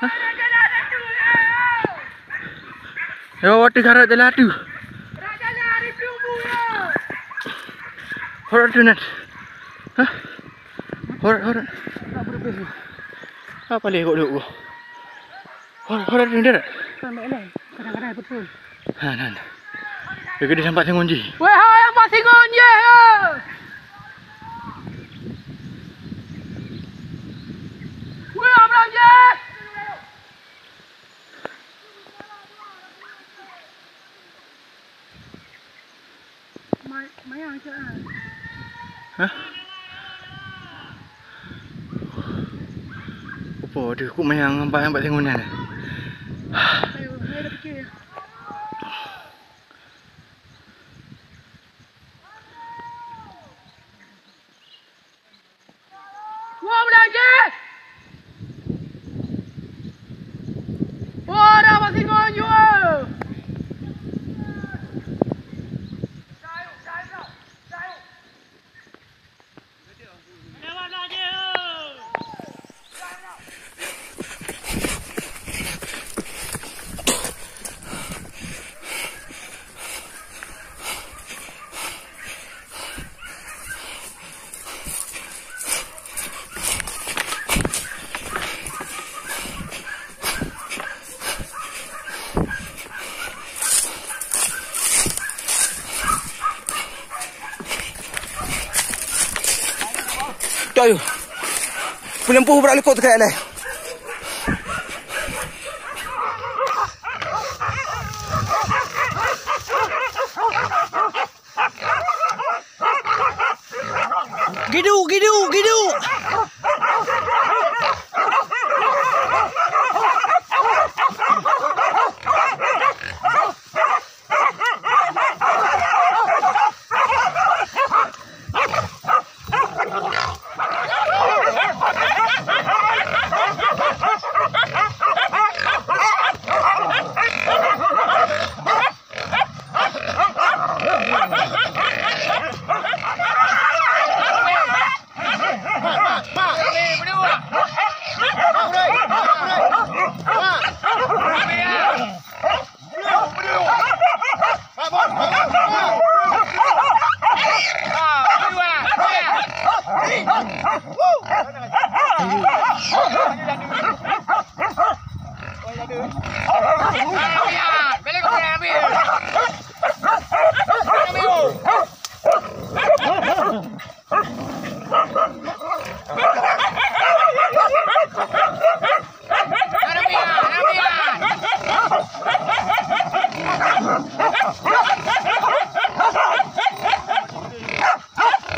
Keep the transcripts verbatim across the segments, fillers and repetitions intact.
Hah? Yo, watèe ka rot jalan atu. Horot tu nan. Hah? Horot, horot. Apa leh kok duk? Horot, horot tu nan. Kadang-kadang betul. Ha, nan. Dia gede sampai singon jih. Weh, hai, sampai singon jih, ya. Weh, abang jih. Mai-, mayang cak, ah. Hah? Apa tu? Kok mayang nampak, nampak singon nyan? Ayo, ayo, dah fikir. Wah, beulangke! Wah, dah pasti kau jua! Toh, peuleumpôh brat likot teuka lé. Gidu, gidu, gidu.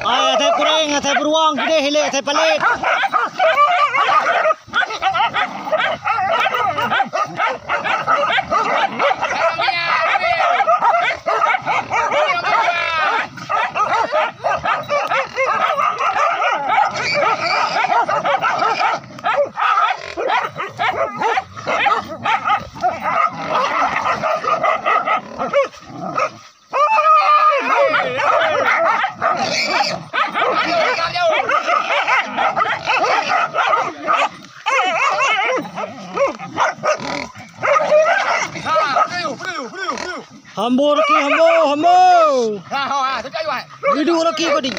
Ai, asai kuréng, asai beruang, keudeh ilèe, asai palét. Hambo Rocky, hambo, hambo. Dudoe Rocky kodi.